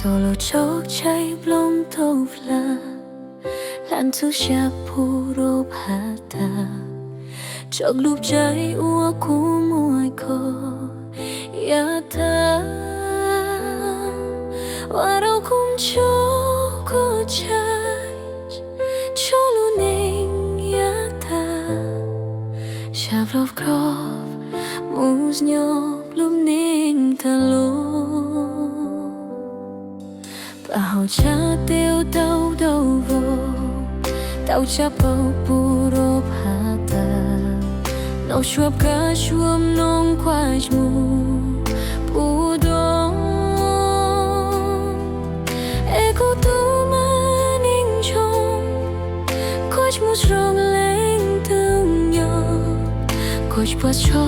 Tau los tso tshaib plab tau dlha, hlan txhub siab pub rau phab tag, tso lub tsaib uas kuv muaj koj yav tag, ua rau kuv tso koj tshaib, tso lub neej yav tag, sab rov rov mus nyob lub neej tag los. Pab hauv tshav teb tau daus vog, tau tshav paub pub rau phab tag, noj suab kab suab mloog kuaj mus puv doog. Es kuv tus me neeg ntsoog, koj mus zoo leej twg nyob, koj puas tso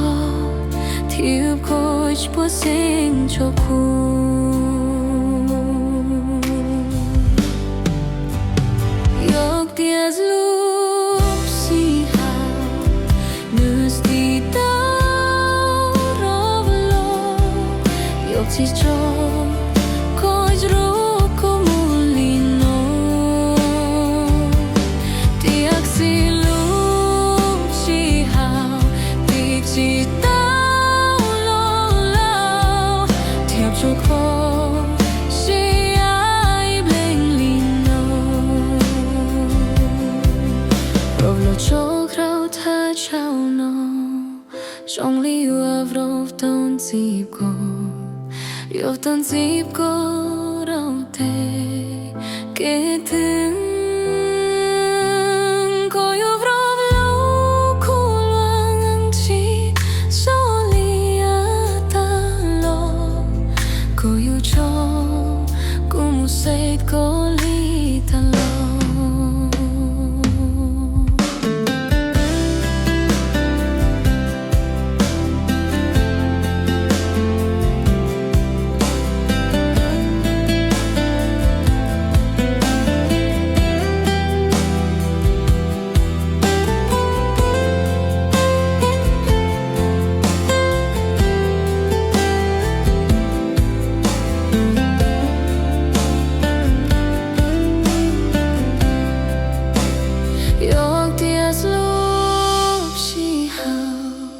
thiab koj puas xeeb tso kuv. Yog tias lub sij hawm nws tiv tau rov los, yuav tsis tso koj rau kuv mus li no. Tiam sis lub sij hawm tiv tsis tau los lawm, thiab tso koj sib yaim pleev li no. Rov los tso rau thaj chaw no, zoo li yuav rov tau ntxim koj, yuav tau ntxim koj rau tej kev twg. Koj yuav rov los kuv luag ntxhi zoo li yav tag los, koj yuav tso kuv mus xeeb koj li tag los. Yog tias lub sij hawm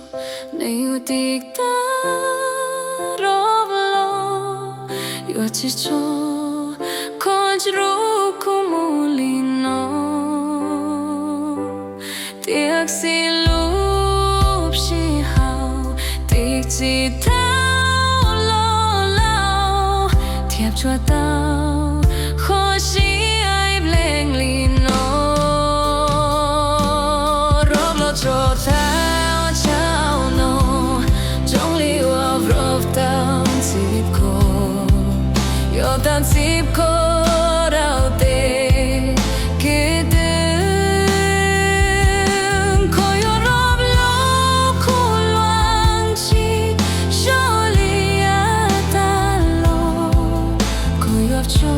nws yuav tiv tau rov los, yuav tsis tso koj rau kuv mus li no. Tiam sis lub sij hawm tiv tsis tau los lawm, thiab tso tau koj sib yaim pleev li no. Rov los tso thaj chaw no, zoo li yuav rov tau ntxim koj, yuav tau ntxim koj rau tej kev twg. Koj yuav rov los kuv luag ntxhi zoo li yav tag los, koj yuav tso